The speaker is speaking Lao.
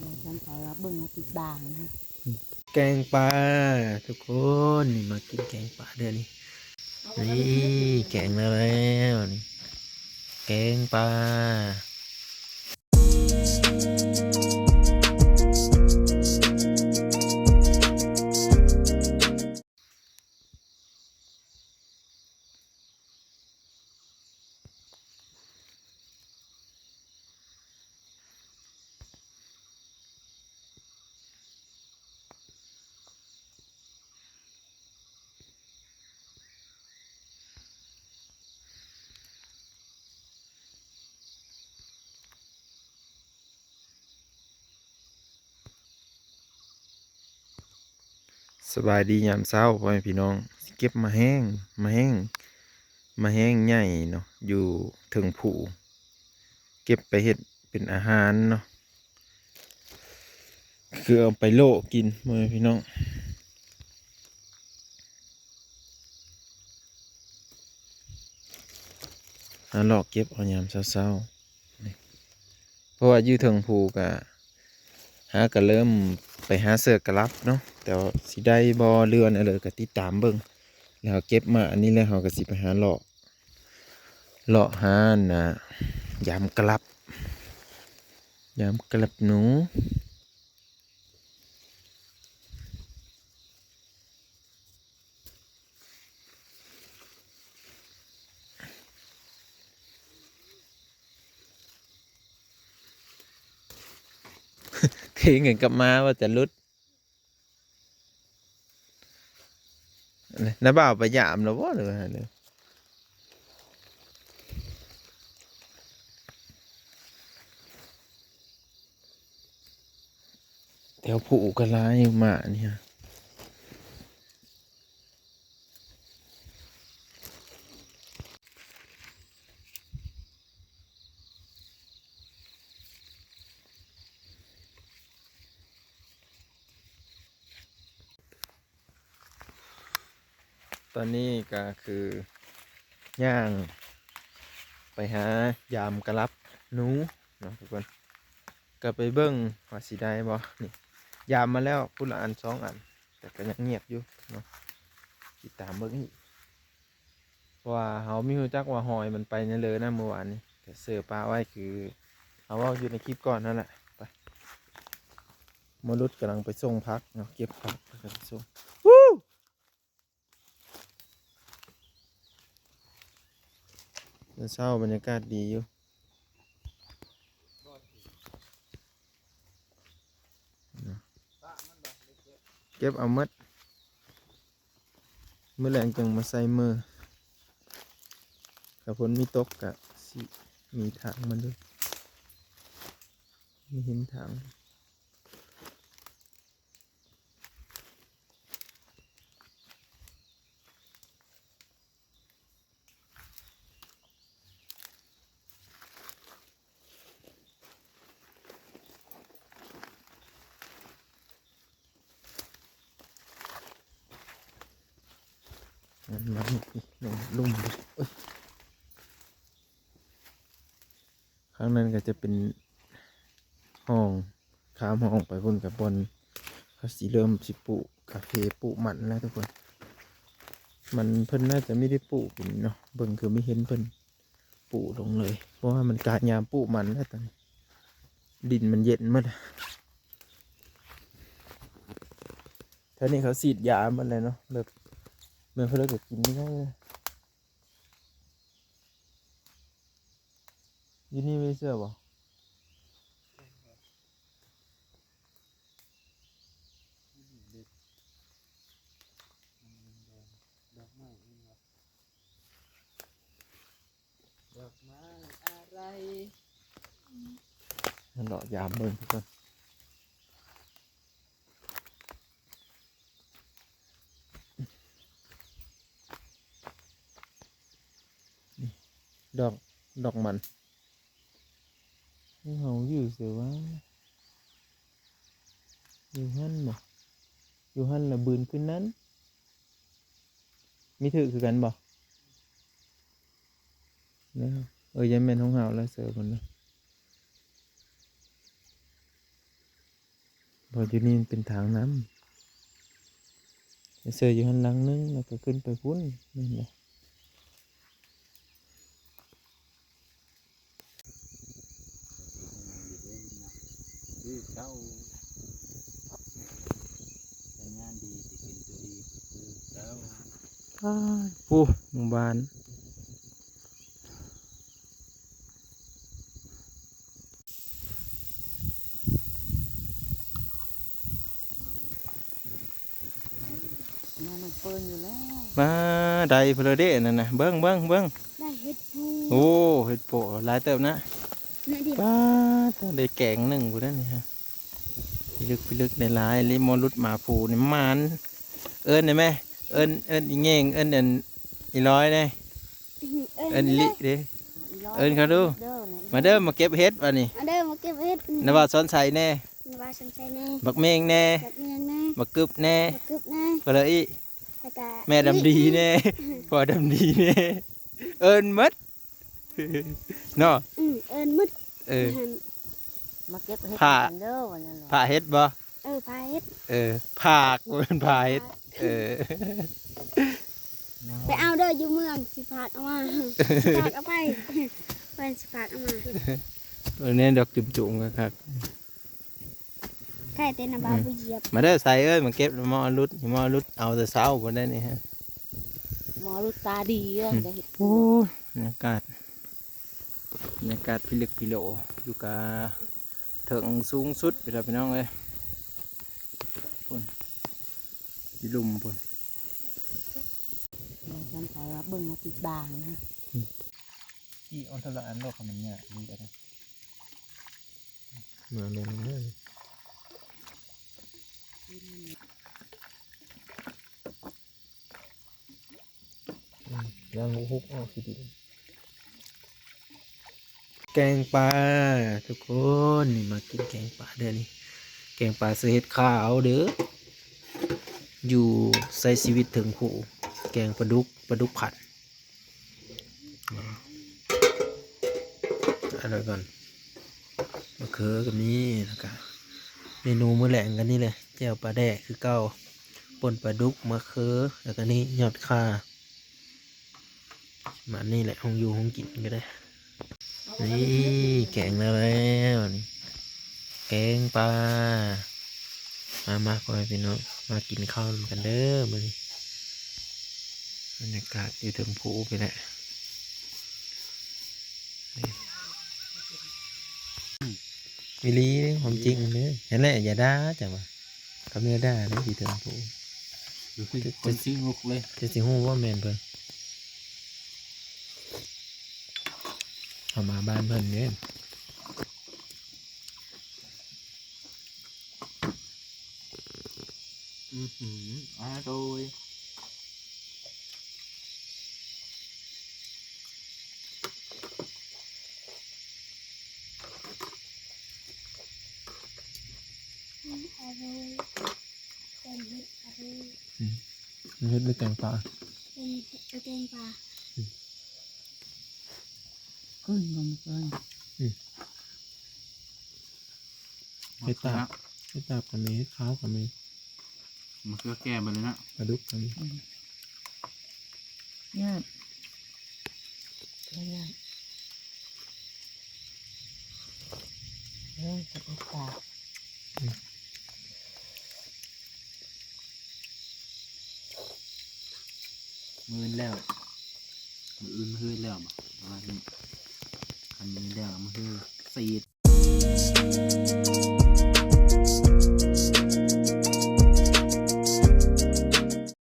ເບິ່ງແລ້ວຕິດບາງນະ. ແກງປາທຸກຄົນ ນີ້ມາກິນແກງປາເດີ້ນີ້. ນີ້ແກງແລ້ວ ນີ້ແກງປາ. ສະບາຍດີຍາມເຊົ້າ ພໍ່ແມ່ພີ່ນ້ອງ. ຊິເກັບໝາກແຮງ ໝາກແຮງ ໝາກແຮງໃຫຍ່ເນາະ ຢູ່ເທິງພູ ເກັບໄປເຮັດເປັນອາຫານເນາະ ຄືເອົາໄປໂລະກິນ ພໍ່ແມ່ພີ່ນ້ອງ. ຫາເລາະເກັບເອົາຍາມເຊົ້າໆ ນີ້ ເພາະວ່າຢູ່ເທິງພູກະ ຫາກະເລີ່ມໄປຫາເສື້ອກະລັບເນາະ ແຕ່ວ່າຊິໄດ້ບໍ່ ຫຼືວ່າແນວໃດກະຕິດຕາມເບິ່ງ. ແລ້ວເຮົາເກັບມາອັນນີ້ແລ້ວ ເຮົາກະຊິໄປຫາເລາະ ເລາະຫາ ອັນນ່າ ຢາມກະລັບ ຢາມກະລັບໜູ. ເທເງິນກັບມາວ່າຈະຫຼຸດ ນ້າບ່າວໄປຢາມແລ້ວບໍ່ ຫຼືວ່າ ແຖວພູກະຫຼາຍຢູ່ໝາກນີ້. ຕອນນີ້ກະຄືຍ່າງໄປຫາຢາມກະລັບໜູເນາະທຸກຄົນ ກະໄປເບິ່ງວ່າຊິໄດ້ບໍ່. ນີ້ຢາມມາແລ້ວພຸ້ນລະອັນສອງອັນ ແຕ່ກະຍັງງຽບຢູ່ເນາະ ຕິດຕາມເບິ່ງອີກ ເພາະວ່າເຮົາມີຮູ້ຈັກວ່າຫອຍມັນໄປໃນເລີນະ ມື້ວານນີ້ ກະເສີປາໄວ້ ຄືເຮົາເວົ້າຢູ່ໃນຄລິບກ່ອນຫັ້ນແຫຼະ. ໄປ ໝໍຫຼຸດກຳລັງໄປສົ່ງຜັກເນາະ ເກັບຜັກແລ້ວກະໄປສົ່ງ. ເຊົ້າບັນຍາກາດດີຢູ່ ເກັບເອົາໝົດ ມື້ແລງຈຶ່ງມາໃສ່ມື. ຖ້າຝົນມີຕົກກະຊິມີທາງມັນຢູ່ ມີເຫັນທາງ. ມັນ ມັນ ລົມ ເອີຍ ຂ້າງນັ້ນກະຈະເປັນຮ່ອງ ຂ້າມຮ່ອງໄປພຸ້ນກະບ່ອນເຂົາຊິເລີ່ມຊິປູກກາເຟ ປູກມັນແລ້ວທຸກຄົນ. ມັນເພິ່ນໜ້າຈະມີແຕ່ປູກເນາະ ເບິ່ງຄືມີເຫັນເພິ່ນປູກລົງເລີຍ ເພາະວ່າມັນກະຍາມປູກມັນແລ້ວ ຕອນນີ້ດິນມັນເຢັນໝົດ. ແຖວນີ້ເຂົາສີດຢາໝົດແລ້ວເນາະ ແບບແມ່ນເພິ່ນກະກິນໄດ້ເລີຍ. ຢູ່ນີ້ມີເສື້ອບໍ່? ດອກໄມ້ອະໄລ? ມາເລາະຢາມເບິ່ງກ່ອນ. ນີ້ ດອກ ດອກມັນ ເຮົາຢູ່ໃສວະ? ຢູ່ຫັ້ນບໍ? ຢູ່ຫັ້ນລະບືນຂຶ້ນນັ້ນ ມີຖືກຄືກັນບໍ່? ເອີ ຢ່າແມ່ນຂອງເຮົາລະ ເສີບມັນນະ. ເພາະຢູ່ນີ້ມັນເປັນທາງນ້ຳ ເຊື່ອຢູ່ຫັ້ນຫຼັງໜຶ່ງ ແລ້ວກໍຂຶ້ນໄປພຸ້ນ ແມ່ນບໍ່? ຄືເກົ່າ ສັນຍານດີ ຊິຂຶ້ນຕົວອີກຄືເກົ່າ. ອ້າຍ ພຸ້ນ ໝູ່ບ້ານ ມານຳເພິ່ນຢູ່ແລ້ວ ມາໄດ້ພຸ້ນລະເດ້ ອັນນັ້ນນະ ເບິ່ງ ເບິ່ງ ເບິ່ງ ໄດ້ເຫັດໂປະ ໂອ້ ເຫັດໂປະຫຼາຍເຕີບນະ ນີ້ດິ ປ້າດ ໄດ້ແກງໜຶ່ງພຸ້ນນະນີ້ຮະ ພິລຶກພິລຶກ ໄດ້ຫຼາຍອີ່ຫຼີ ໝໍຫຼຸດໝາພູນີ້ໝານ ເອີ້ນໄດ້ແມ ເອີ້ນ ເອີ້ນອີ່ແງງ ເອີ້ນອັນ ອີຫຼອຍແດ່ ເອີ້ນ ເອີ້ນອີ່ລິເດ້ ເອີ້ນເຂົາດູ ເດີ ມາເດີ ມາເກັບເຫັດບາດນີ້ ມາເດີ ມາເກັບເຫັດ ນະວ່າສອນໄຊແດ່ ນະວ່າສອນໄຊແດ່ ບັກເມງແດ່ ບັກເມງແດ່ ບັກກຶບແດ່ ບັກກຶບແດ່ ກໍເລີຍອີກ ແລ້ວກະ ແມ່ດຳດີແດ່ ພໍ່ດຳດີແດ່ ເອີ້ນໝົດ ເນາະ ອືມ ເອີ້ນໝົດ ເອີ ມາເກັບເຫັດ ພາ ກັນເດີ ວ່ານັ້ນ ພາເຫັດບໍ່? ເອີ ພາເຫັດ ເອີ ພາກ ບໍ່ແມ່ນພາເຫັດ ເອີ ໄປເອົາເດີ ຢູ່ເມືອງ ຊິພາກເອົາມາ ຊິພາກເອົາໄປ ເພິ່ນຊິພາກເອົາມາ ເອີ ແນ່ດອກຈຸ່ມໆ ຄັກໆ ໄຂ່ແຕ່ນະ ອືມ ບ່າວບໍ່ຢຽບ ມາເດີ ໃສ່ເອີຍ ມາເກັບ ມາເອົາລຸດ ມາເອົາລຸດ ເອົາແຕ່ເຊົ້າພຸ້ນໄດ໋ນີ້ຮະ ໝໍຫຼຸດຕາດີເດີ ອືມ ໄດ້ເຫັດ ໂອ້ຍ ບັນຍາກາດ ບັນຍາກາດພິລຶກພິໂລ ຢູ່ກະເທິງສູງສຸດພຸ້ນລະພີ່ນ້ອງເອີຍ ພຸ້ນ ຢູ່ລຸ່ມພຸ້ນ ເບິ່ງເອົາຕິດບາງນະ ອືມ ຈີ້ເອົາເທື່ອລະອັນໂລດ ຄັນມັນຍາກດີອັນນີ້ ມາແລ້ວ ມາແລ້ວ ອືມ ລ້າງຫົກໆ ອອກຊິດິນ ແກງປາທຸກຄົນ ນີ້ມາກິນແກງປາເດີນີ້ ແກງປາໃສ່ເຫັດຂາວເດີ ຢູ່ໃຊ້ຊີວິດເທິງພູ ແກງປາດຸກ ປາດຸກຜັດ ອັນນັ້ນກ່ອນ ມະເຂືອກໍມີ ແລ້ວກະເມນູມື້ແລງກໍນີ້ແຫຼະ ແຈ່ວປາແດກຄືເກົ່າ ປົ່ນປາດຸກ ມະເຂືອ ແລ້ວກໍນີ້ຍອດຂ່າ ປະມານນີ້ແຫຼະ ຂອງຢູ່ຂອງກິນກໍໄດ້ ນີ້ແກງແລ້ວ ແລ້ວນີ້ ແກງປາ ມາໆ ພໍ່ແມ່ພີ່ນ້ອງ ມາກິນເຂົ້ານຳກັນເດີມື້ນີ້ ບັນຍາກາດຢູ່ເທິງພູພຸ້ນແຫຼະ ນີ້ ອີ່ຫຼີເດ້ ຄວາມຈິງເດ້ ຫັ້ນແຫຼະ ຢ່າດ່າ ຈັ່ງວ່າ ຄຳເນີດ່າເດ້ ຢູ່ເທິງພູ ຄົນຊິງລຸກເລີຍ ເຈົ້າຊິຮູ້ບໍ່ແມ່ນເພິ່ນ ເຮົາມາບ້ານເພິ່ນເດ້. ອືຫື ອະໂດຍ ອະໂດຍ ແກງເຫັດ ອະໂດຍ ອືມ ເຫັດ ຫຼື ແກງປາ ເປັນເຫັດ ເອີ ແກງປາ ອືມ ເກີນບໍ່? ເກີນ ອືມ ເຫັດຕາບ ເຫັດຕາບກໍມີ ເຫັດຂາວກໍມີ ມະເຂືອແກ່ເບິດເລີຍເນາະ ປາດຸກກໍມີ ອືມ ຍອດ ຍອດ ເອີ ເຫັດຕາບ ອືມ ມື້ອື່ນແລ້ວ ມື້ອື່ນ ມື້ຮືແລ້ວບໍ່ ປະມານນີ້ ຄັນມື້ອື່ນແລ້ວ ມື້ຮືສີດ.